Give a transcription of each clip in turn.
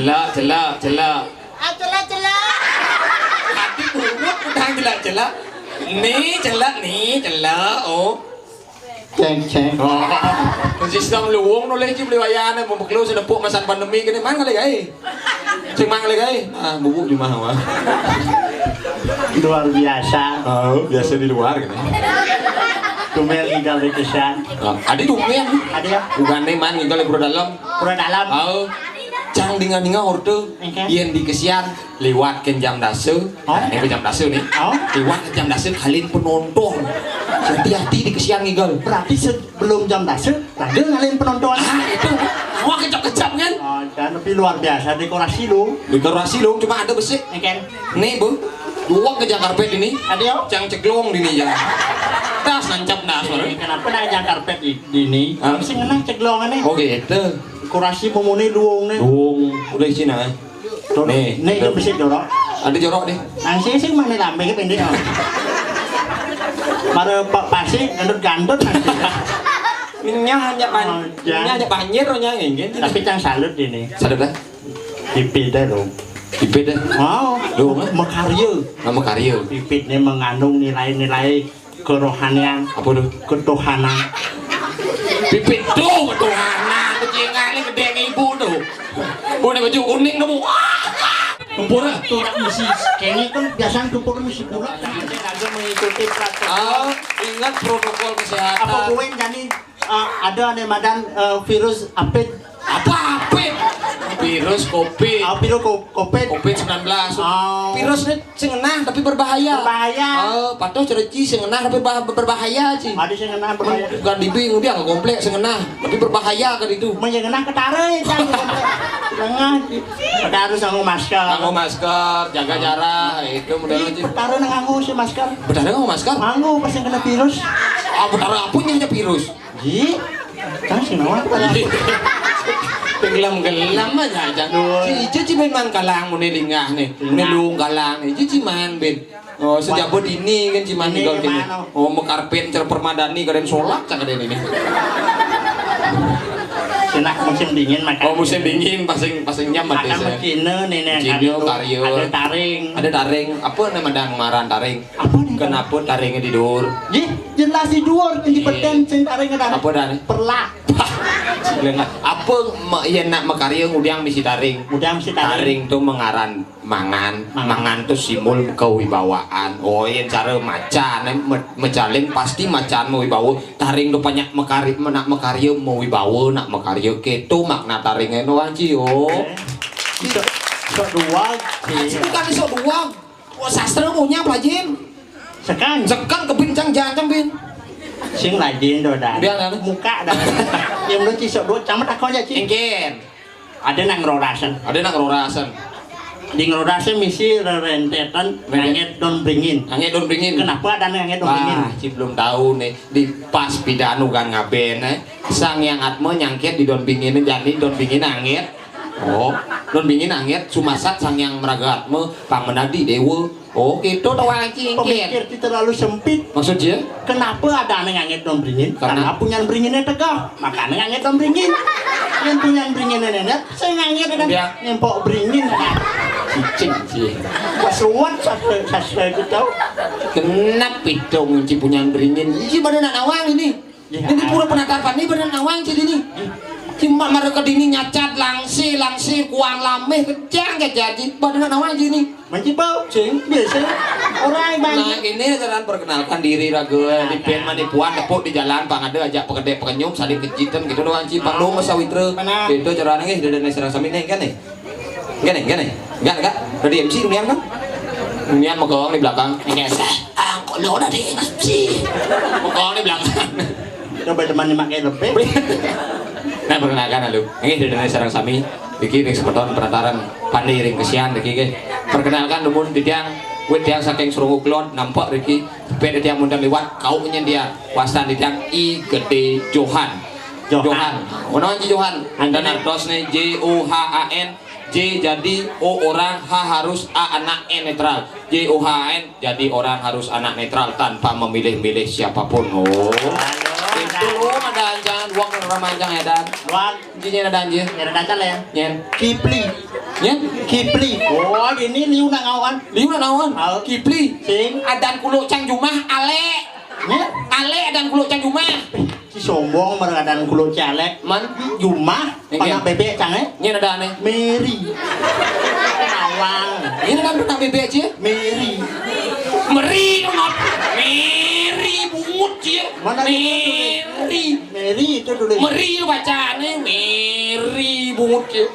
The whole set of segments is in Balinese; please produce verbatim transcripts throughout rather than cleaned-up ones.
Celak, celak, celak. Ah, celak, celak. Ati bungut udah celak, celak. Ni celak, ni celak. Oh. Ceng, ceng. Oh. Sistem luwung nulis ci beli wayahne mau bekelu sedepuk masan pandemi kene mang kali gae. Sing mang kali gae. Ah, bubuk di mah. Luar biasa. Oh, biasa di luar gitu. Tumel tinggal di kesan. Ah, adi tumel. Adi ya? Bukan nih man tinggal di pura dalam. Pura dalam. Oh. Cang dinga-dinga orte. Engke. Yen di kesian liwat ke jam dasa. Oh. Nah, ini jam dasa nih. Oh. Liwat ke jam dasa kalian penonton. Hati-hati di kesian ngigel. Berarti sebelum jam dasa, lagi ngalihin penonton. Ah, itu. Awak kecap-kecap kan? Oh, dan lebih luar biasa dekorasi lu. Dekorasi lu cuma ada besi. Engke. Nih, Bu. Dua ke karpet ini. Adi yo. Cang ceglong di ini ya. Das nancap das baru. Kenapa nak jang karpet di, di ini? Hah? Mesti ngenah ceglong ini. Oh, gitu. Dekorasi memuni luwung nih. Luwung, udah isi nah. Nih, nih, itu bisa jorok. Ada jorok nih. Nang sih sih mana lambe pendek. Mara Pak Pasik gandut-gandut nang sih. Minyah hanya ban-, oh, minyah hanya banjir nya ngene. Tapi cang salut ini. Salut dah. Pipit deh lo. Pipit deh. Wow. Lo mah? Makarya. Nama karya. Pipit ini mengandung nilai-nilai kerohanian. Apa tuh? Ketuhanan. Pipit tuh ketuhanan. Kucing ini gede kayak ibu tuh. Punya baju kuning kamu. Tempura. Tuh mesti kayaknya kan biasanya tempura mesti pulang. Ada mengikuti peraturan. Oh, ingat protokol kesehatan. Apa gue jadi eh, ada nih madan eh, virus apit. Apa apit? Virus covid. Ah, virus ko- covid. Covid sembilan belas. Oh. Virus ini sing ngenah tapi berbahaya. Berbahaya. Oh, patuh cereci sing ngenah tapi bah- berbahaya sih. Ada sing ngenah berbahaya. Bukan dibing dia nggak kompleks sing ngenah tapi berbahaya kan itu. Mun sing ngenah ketara ya kan. Tengah. Kita harus nganggo masker. Nganggo masker, jaga jarak, itu model aja. Betara nang nganggo si masker. Betara nganggo masker? Nganggo pas yang kena virus. Ah, betara apa nya virus? Ji, kan sing nawa apa ya? Tenggelam-gelam aja aja. Duh. Ci ijo ci main man kalang mune lingah nih. Mune lingah. Luung kalang nih. Ijo ci main ben. Oh, sejabut ini kan ci main ini tinggal gini. Gimana? Oh, mekarpet cer permadani keren solak cak ada ini. Senak musim dingin makan. Oh, musim dingin pasing pasing nyaman makan desa. Cino nih nih. Cino, karyo. Ada taring. Ada taring. Apa nama dang maran taring? Apa nih? Kenapa taringnya di dur? Ji, jelas di dur, di beten sing taringnya dah. Apa dah nih? Perlak. Apa ma- iya nak makarya ngudiang misi taring? Ngudiang misi taring. Taring tuh mengaran mangan. Mangan. Mangan tuh simbol kewibawaan. Oh, yang cara macan, eh, me- mecaling pasti macan mau wibawa. Taring tuh banyak mekari, nak makarya mau wibawa, nak makarya keto makna taringnya no aji, oh. Eh, iso, iso dua. Bukan iso dua. Wah, sastra punya pelajin. Sekan. Sekan kebincang jangan bin. Sing lajin do dah. Biar anu. Muka dah. Yang belum cisok dua camat aku aja cing. Engken. Ada nang rorasan. Ada nang rorasan. Di ngerorasan misi rentetan. Rentet. Nangit don bringin. Nangit don bringin. Kenapa ada nangit don bringin? Wah, ci belum tahu nih. Di pas pidanu kan ngaben eh. Sang yang atma nyangkit di don bringin jadi don bringin nangit. Oh, don bringin nangit sumasat sang yang meraga atma pamenadi dewa. Oh, gitu tuh wajing. Pemikir kita terlalu sempit. Maksudnya? Kenapa ada aneh ngangit don beringin? Karena? Karena punya beringinnya tegah, makanya ngangit don beringin. Yang punya beringinnya nenek, saya ngangit dengan. Udah. Ngempok beringin. Cicing sih. Pas suat satu satu itu tahu. Kenapa itu ngunci punya beringin? Ini pada nak nawang ini. Ya. Ini pura penatapan ini bener nawang jadi ini. Cuma mereka dini nyacat langsi langsi kuang lameh kejang kejang jadi pada nak nawang jadi ini. Manci bau, cing, biasa. Orang banyak. Nah, ini jalan perkenalkan diri raga di pen manipuan tepuk di jalan pang ada ajak pekedek pekenyum saling kejitan gitu doang ci pang lu sawitra. Benar. Itu cara nangis dari serang sami nih kan nih. Gini, gini. Enggak, enggak. Dari M C lumayan kan? Lumayan megong di belakang. Enggak sih. Ah, kok lu udah di M C? Megong di belakang. Coba teman dipakai lebih. Nah, perkenalkan halo. Ini dari sarang sami. Iki ring semeton penataran pandai ring kesian iki ke. Perkenalkan dumun titiang wit tiang saking Serungu Kelon nampak riki pet tiang mundan liwat kau nyen dia wastan titiang I Gede Johan. Johan. Johan. Mana Johan? Mundan artosnya J O H A N. J jadi O orang, H harus A anak N netral. J O H A N jadi orang harus anak netral tanpa memilih-milih siapapun. Oh. Itu ada anjang, uang ramanjang ya dan. Wah, intinya ada anjir. Ya ada aja lah ya. Nyen. Kipli. Nyén? Kipli. Oh, ini liu nak ngawan. Liu nak ngawan. Kipli. Sing. Adan kuluk cang jumah, alé. Nyén? Alé adan kuluk cang jumah. Ci sombong, mara adan kuluk ci alé. Man. Jumah. Panak bébék cang, é? Nyén adané? Mary. Awang. Nyén adané panak bébék ci? Mary. Meri, Mary bungut ci. Mana Mary. Mary itu dulu. Meri bacané, Mary bungut ci.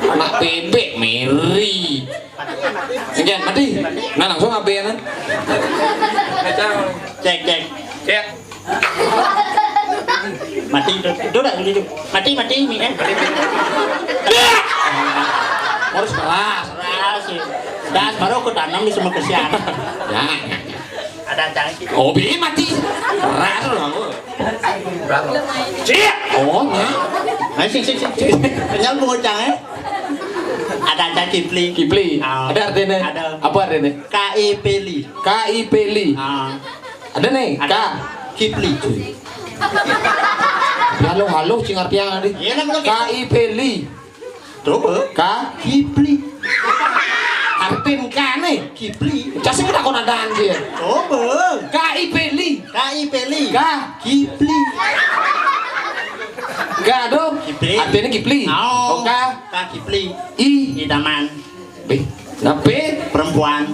Panak bébék, Mary. Oke, mati. Nah, langsung apa ya, Nan? Cék, cék. Cék. Mati, itu, itu dah, itu. Mati, mati, ini, é. Harus keras. Keras, ya. Das, baru aku tanam di semua kesian. Ya. Ada cangkir. Oh, bi mati. Keras loh aku. Cik. Oh, nya. Ayo, sik, sik, sik, sik. Kenyal bocah, é. Ada cangkir, Kipli. Kipli. Ah. Ada artinya? Ada. Apa artinya? K I P L I. K I P L I. Ah. Ada nih, ada. K. Kipli. Halo, halo, sing artinya tadi. Iya, nah, betul. K I P L I. Coba. K. Kipli. Artin K nih. Kipli. Cak sing takon adan sih. Coba. K I P L I. K I P L I. K. Kipli. K dong. Kipli. Artinya Kipli. Oh. Oh, K. K. Kipli. I. Idaman. Bih. Nah, P. Perempuan.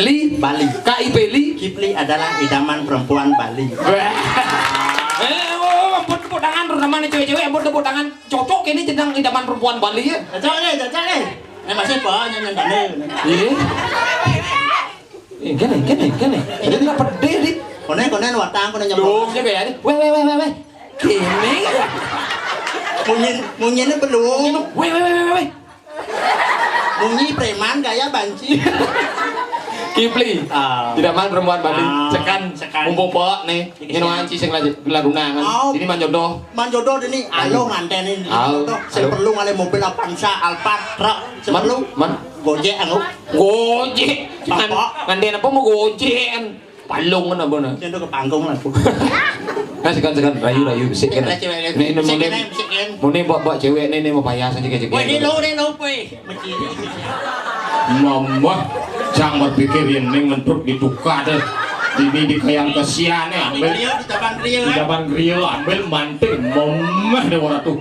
Li. Bali. K I P L I. Kipli adalah idaman perempuan Bali. Wah. Eh, oh, ampun, tepuk tangan, terutama nih cewek-cewek, ampun, tepuk tangan. Cocok ini jenang idaman perempuan Bali ya. Cocok nih, cocok nih. Ini masih apa? Nyanyi tanda. Iya. Eh, gini, gini, gini. Jadi nggak pedih, di. Koné, koné, watang, koné nyebut. Duh, dia kayak ini. Weh, weh, weh, weh, weh. Gini. Munyi, munyinya belum. Weh, weh, weh, weh, weh. Munyi preman gaya banci. Kipli. Ah. Idaman perempuan Bali. Ah, sekan, sekan. Mumpung pok nih. Iya. Ngino anci sing lagi gelar undangan. Oh. Ini manjodoh. Manjodoh ini, ayo ngantén ini. Ayo. Sing perlu ngalih mobil Avanza, Alphard, truk. Sing perlu. Man. Gojek, anu. Gojek. Bapak. Ngantén apa mau gojek? Palung kan apa nah? Sing ke panggung lah, Bu. Nah, sekan, sekan, rayu, rayu, sik kan. Cewek, cewek. Nih, ini sik, mulai, nih, sik, kan. Mulai bawa, bawa cewek nih, nih mau payah saja kayak. Wah, ini lo, ini lo, boy. Mamah, cang berpikir yang ning ngentut ditukar deh. Ini di kayang kesian ya, ambil. Di griya, di Taman Griya, di kan? Taman Griya, ambil manting, mamah deh orang tuh.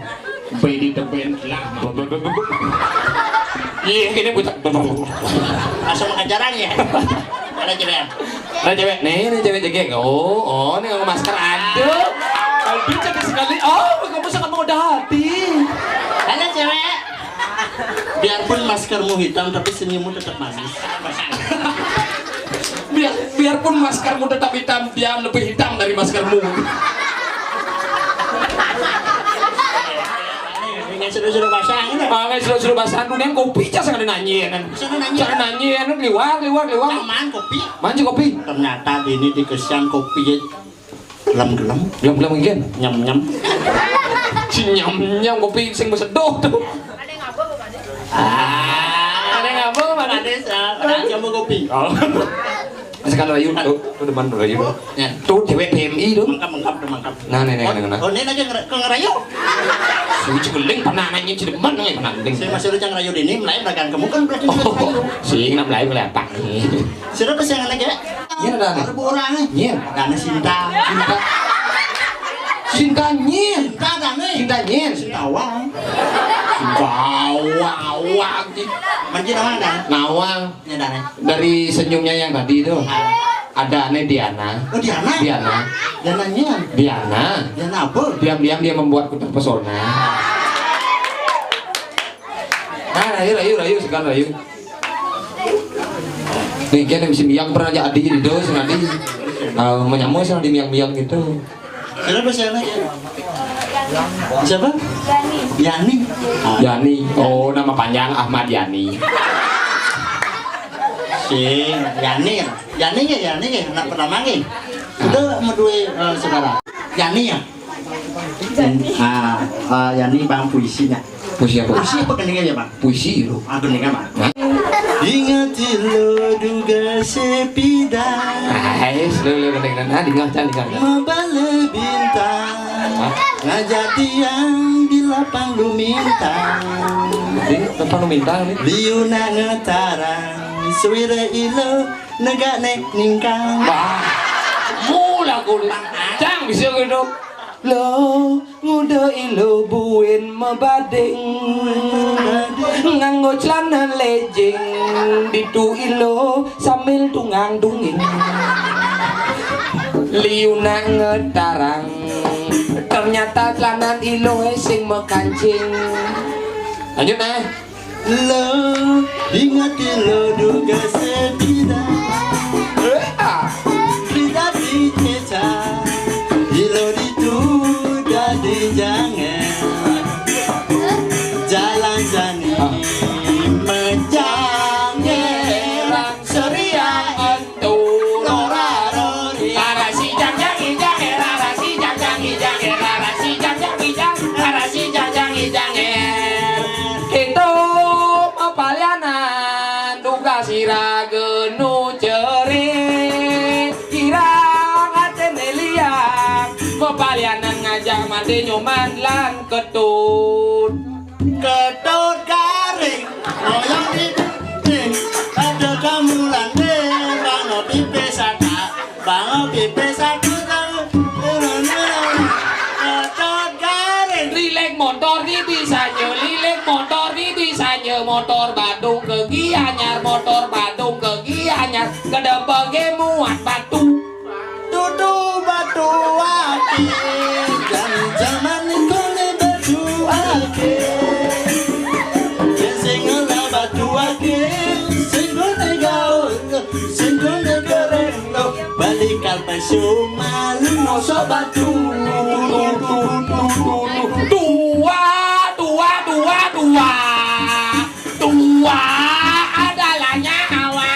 Bedi teben lah. Iya, ini buta. Langsung mengajaran ya. Ada cewek. Ada cewek. Nih, ini cewek jegek. Oh, oh, ini nggak masker. Aduh. Aduh, cantik sekali. Oh, kamu sangat menggoda hati. Halo, cewek. Biarpun maskermu hitam, tapi senyummu tetap manis. Biar, biarpun maskermu tetap hitam, dia lebih hitam dari maskermu. Ini seru-seru basah, ini. Ah, ini seru-seru basah. Dunia kopi aja sangat nanya, kan? Sana nanya. Sana nanya, kan? Liwar, liwar, liwar. Aman kopi. Manci kopi. Ternyata ini di kesian kopi. Gelem-gelem. Gelem-gelem, kan? Nyem-nyem. Si nyem-nyem kopi sing beseduh tuh. Ah, ada ngapa, Pak Kades? Ah, ada jamu kopi. Oh. Sekarang rayu, tuh, tuh depan rayu. Ya. Tuh cewek P M I tuh. Mangkap, mangkap, tuh mangkap. Nah, nih, nih, oh, nih, nah. Oh, ini aja ngera-, ke ngerayu. Si cegeling pernah nanya si depan nih, pernah ngeling. Saya masih udah ngerayu di ini, mulai belakang kamu kan berarti. Oh, ngerayu. Si nggak mulai mulai apa nih? Sudah pesen aja. Iya, ada nih. Ada orang nih. Iya. Ada nih Sinta. Sinta. Sinta nyin. Sinta ada nih. Sinta nyin. Sinta awang. Sinta awang, awang. Manci nawang dah. Nawang. Ini dah nih. Dari senyumnya yang tadi itu. Ah. Ada nih Diana. Oh, Diana? Diana. Diana nyin. Diana. Diana apa? Diam-diam dia membuatku terpesona. Nah, rayu, rayu, rayu, sekarang rayu. Nih, kan bisa miang pernah aja adi di dos nanti. Ah, menyamuk sama di miang-miang gitu. Siapa, siapa? Siapa? Yani. Yani. Oh, nama panjang Ahmad Yani. Si Yani. Yani ya, Yani ya, anak pertama nih. Udah mau duwe, eh, saudara. Yani ya? Ah, ah, Yani bang puisinya. Puisi apa? Puisi apa gendingan ya, Bang? Puisi lo. Ah, gendingan, Bang. Hah? Ingat lo duga sepida. Ah, eh, lo, lo gendingan. Ah, dengar, Cang, dengar, Cang. Mabale bintang. Hah? Ngajak tiang di lapang lumintang. Di, apa nu minta ni? Liu nak ngetarang, suwire ilo, negak nek ningkang. Wah, mula kulit. Cang, bisa gitu. Lo, nguda ilo buin mebading. Nganggo celana lejing, ditu ilo sambil tungang-tunging. Liu nak ngetarang, ternyata celanan ilo sing mekancing. Lanjut, nah. Lo, ingat lo duga sepida. Eh, ah. Tidak diceca. Ilo ditu dadi jange. Jalan jani. Ah. Menjange. Seriang entu lora rori. Rara si jang jang ijang er, rara si jang jang ijang er, rara si jang jang ijang, rara si jang jang ijang er. Kita mapalianan, duga sira genu cerit. Kirang atene liang, mapalianan ngajak mati Nyoman lan Ketut. Ketut garing, ngoyong di dinding, ada kamulan ding, bango pipe saka, bango pipe saka, ketut garing. Lilik motor di bisanya, lilik motor di bisanya, motor Badung ke Gianyar, motor Badung ke Gianyar, kedepege muat batu. Dudu batu ake, jani jaman niko ne batu ake. Yen sing ngelah batu ake, sing gone gaul, sing gone keren lo. Balik kalpesu malu ngosok batu. Tua, tua, tua, tua. Tua adalah nyawa.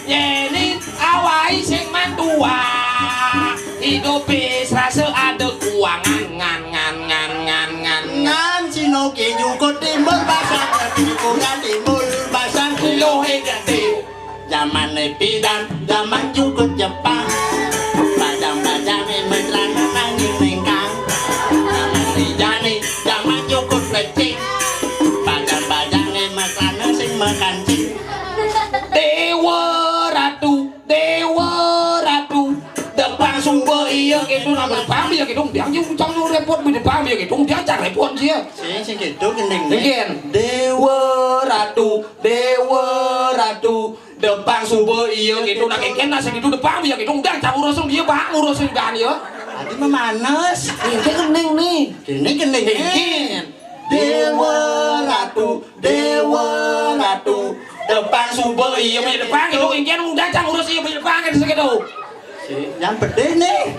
Yening awai sing mantua, idup wis rasa ada kuangan, ngan, ngan, ngan, ngan, ngan, ngan. Ngan sinoke nyukut timbul basang, timbul basang, timbul basang, tiluhe gede. Jamane pidan, jaman jukut Jepang. Bajang-bajange mesrane nanging nengkang. Jaman ijane, jaman jukut lecing. Bajang-bajange mesrane sing mekancing. Dewa Ratu, Dewa Ratu. Depang suba iya gitu, nama depang iya gitu, dia yang ucap nu repot, depang iya gitu, dia cak repot sih ya. Sing, sing gitu, gending. Mungkin. Dewa Ratu, Dewa Ratu. Depang suba iya gitu, nak kengken nasi gitu, depang iya gitu, udah cak urus dia, bang, urus dan ya. Adi memanas. Ini kening nih. Ini kening. Kengken. Dewa Ratu, Dewa Ratu. Depang suba iya, punya depang gitu, kengken udah cak urus iya, punya depang gitu segitu. Yang pedih nih.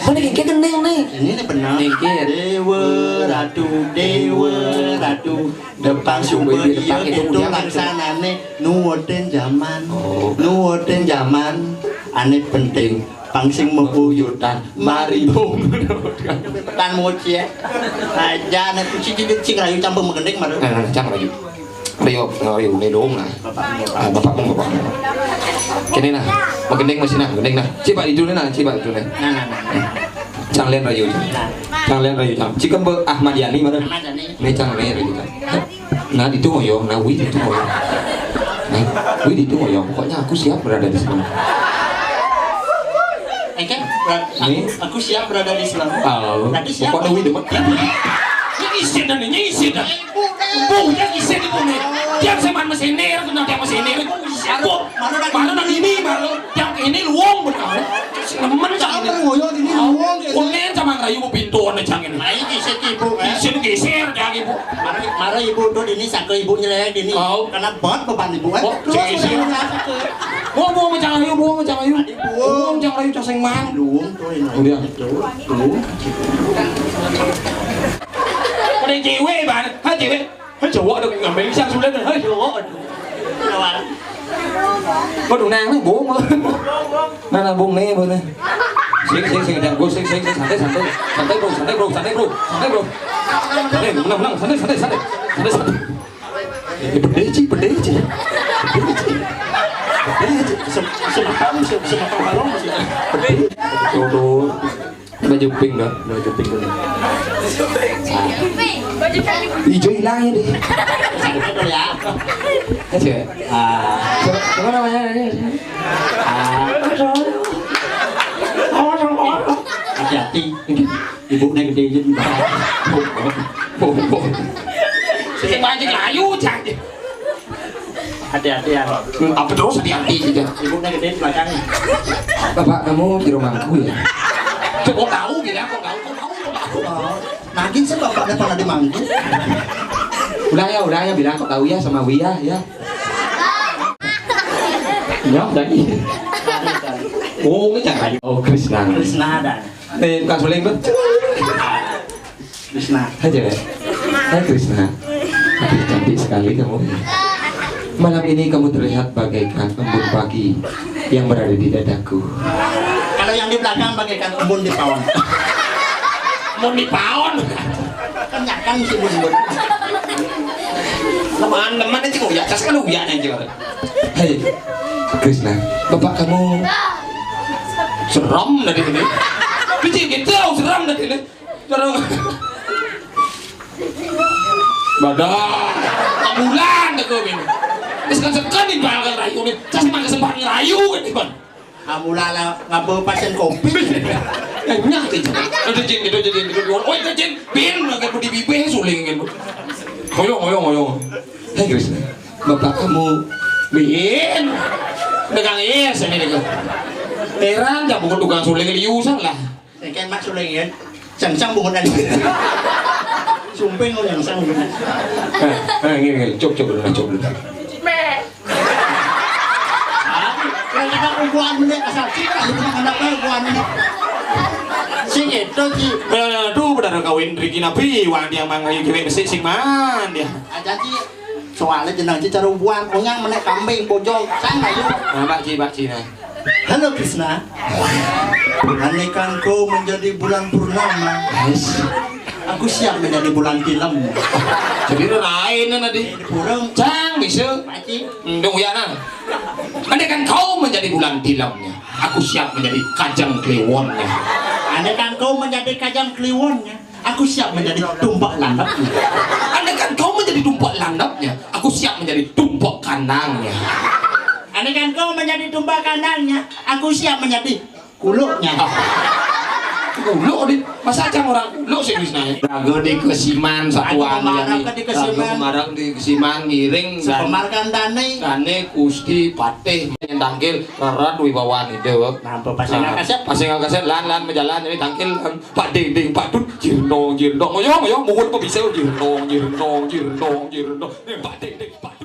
Mana kengken kening nih. Ini nih benar. Kengken. Dewa Ratu, Dewa Ratu. Depang suba iya, depang itu laksanane nuwutin jaman. Oh. Nuwutin jaman ane penting. Pang sing mebuyutan mari bung. Tan moci ya. Aja nek kuci didit sing rayu campur megending maru. Nah, nah, cang rayu. Rayu, rayu, ini dong nah. Bapak, bapak. Ah, bapak, bapak. Kene nah, megending masih nah, megending nah. Coba itu nah, coba itu nah. Nah, nah, nah. Cang len rayu. Nah. Cang len rayu, cang. Cikem be Ahmad Yani mana? Ahmad Yani. Ini cang len rayu, cang. Nah, itu ngoyo, nah, wih, itu ngoyo. Nah, wih, itu ngoyo. Pokoknya aku siap berada di sini. Eh, kan, ber-, Nih. Aku, aku siap berada di sini. Oh, nanti siap. Pokoknya wih demen. Ini isin dan ini isin dan. Ibu, ya isin ibu nih. Dia seman mesinir, kenal dia mesinir. Ibu, isin, Bu. Baru nang ini, baru yang ini luwung bener. Nemen cak ini. Apa ngoyo ini luwung, kayak Kunen sama rayu pintu ana cang ini. Nah, iki sik ibu, eh. Isin geser cang ibu. Mari, mari ibu tuh ini saka ibu nyelek ini. Oh. Karena bot beban ibu, eh. Oh, terus geser. Udah nyelek saka. Mau, mau macam rayu, mau macam rayu. Tadi buang. Mau macam rayu coseng man. Luwung tuh ini. Udah. Itu, tuh. Pada cewek, Bang. Ha, cewek. Hei, cowok ada ngambil siang sudah dah. Hei, cowok. Kau dong nang ni bung. Nah, nah, bung ni, bung ni. Sing, sing, sing, jangan go, sing, sing, sing, santai, santai, santai bro, santai bro, santai bro, santai bro. Santai, menang, menang, santai, santai, santai, santai, santai. Eh, pedih cik, pedih cik, pedih cik, pedih cik. Sem-, sematang, sem-, sematang balong masih pedih. Jodoh. Baju pink dong, baju pink dulu. Hijau hilang ini. Satu dulu ya. Aja. Ah. Siapa, siapa namanya ini? Ah. Hati-hati. Ibu naik gede aja di bawah. Saya mancing layu, cak. Hati-hati ya. Apa terus hati-hati aja? Ibu naik gede di belakang. Bapak kamu di rumahku ya? Kok tahu gitu ya? Kok tahu? Kok tahu? Kok tahu? Makin sih bapaknya pernah dimangku. Udah ya, udah ya, bilang kok tahu ya sama Wia ya. Ya, udah. Oh, ini jangan. Oh, Krisna. Krisna ada. Eh, bukan suling, betul. Krisna. Aja ya. Hai Krisna. Aduh, cantik sekali kamu. Malam ini kamu terlihat bagaikan embun pagi yang berada di dadaku. Kalau yang di belakang bagaikan embun di paon. Embun di paon. Kenyang si embun-embun. Teman-teman itu ya, cas kan uya aja. Hei, Krisna, bapak kamu serem dari ini. Biji gitu, serem dari ini. Terus badan ambulan aku ini. Terus kan sekan nih bakal rayu nih. Saya makan sempat ngerayu kan nih, Bang. Ambulan lah, ngapa pasien kopi? Eh, nyak, Cin. Udah, Cin, gitu, Cin, gitu. Oh, itu, Cin. Bin, lagi putih bibir, suling, gitu. Ngoyong, ngoyong, ngoyong. Hei, Krisna. Bapak kamu. Bin. Dagang es, ini, gitu. Heran, dah, bukan tukang suling, liusan lah. Sengken mak suling ya. Sang-sang bungunan. Sumping kok yang sang bungunan. Eh, eh, gini, gini. Cuk, cuk dulu, cuk dulu. Hah? Yang kita kumpulan ini asal kita, ini kenapa kumpulan ini? Sing itu, Ci. Eh, aduh, benar kawin Riki Nabi, wang dia mangai kewek besik sing man dia. Aja, Ci. Soalnya jenang Ci cara kumpulan, onyang menek kambing, bojol, sang ayo. Nah, Pak Ci, Pak Ci, nah. Halo Krisna. Andaikan kau menjadi bulan purnama, aku siap menjadi bulan tilam. Jadi lain nanti. Burung. Cang bisa. Mati. Ndung ya nah. Andaikan kau menjadi bulan tilamnya, aku siap menjadi kajang kliwonnya. Andaikan kau menjadi kajang kliwonnya, aku siap menjadi tumpek landepnya. Andaikan kau menjadi tumpek landepnya, aku siap menjadi tumpek kandangnya. Andaikan kau menjadi tumpek kandangnya, aku siap menjadi kuluknya. Kuluk di masa aja orang kuluk sih Krisna. Raga di kesiman satuan. Aduh, marah ke di kesiman. Marah di kesiman miring dan sepemarkan dane. Dane Gusti Patih yang tangkil rerat wibawan itu. Nampak pasang kasep. Pasang kasep lan lan menjalan ini tangkil Pak Ding Ding Pak Dut jirno jirno ngoyo ngoyo muhun kok bisa jirno jirno jirno jirno Pak Ding Ding Pak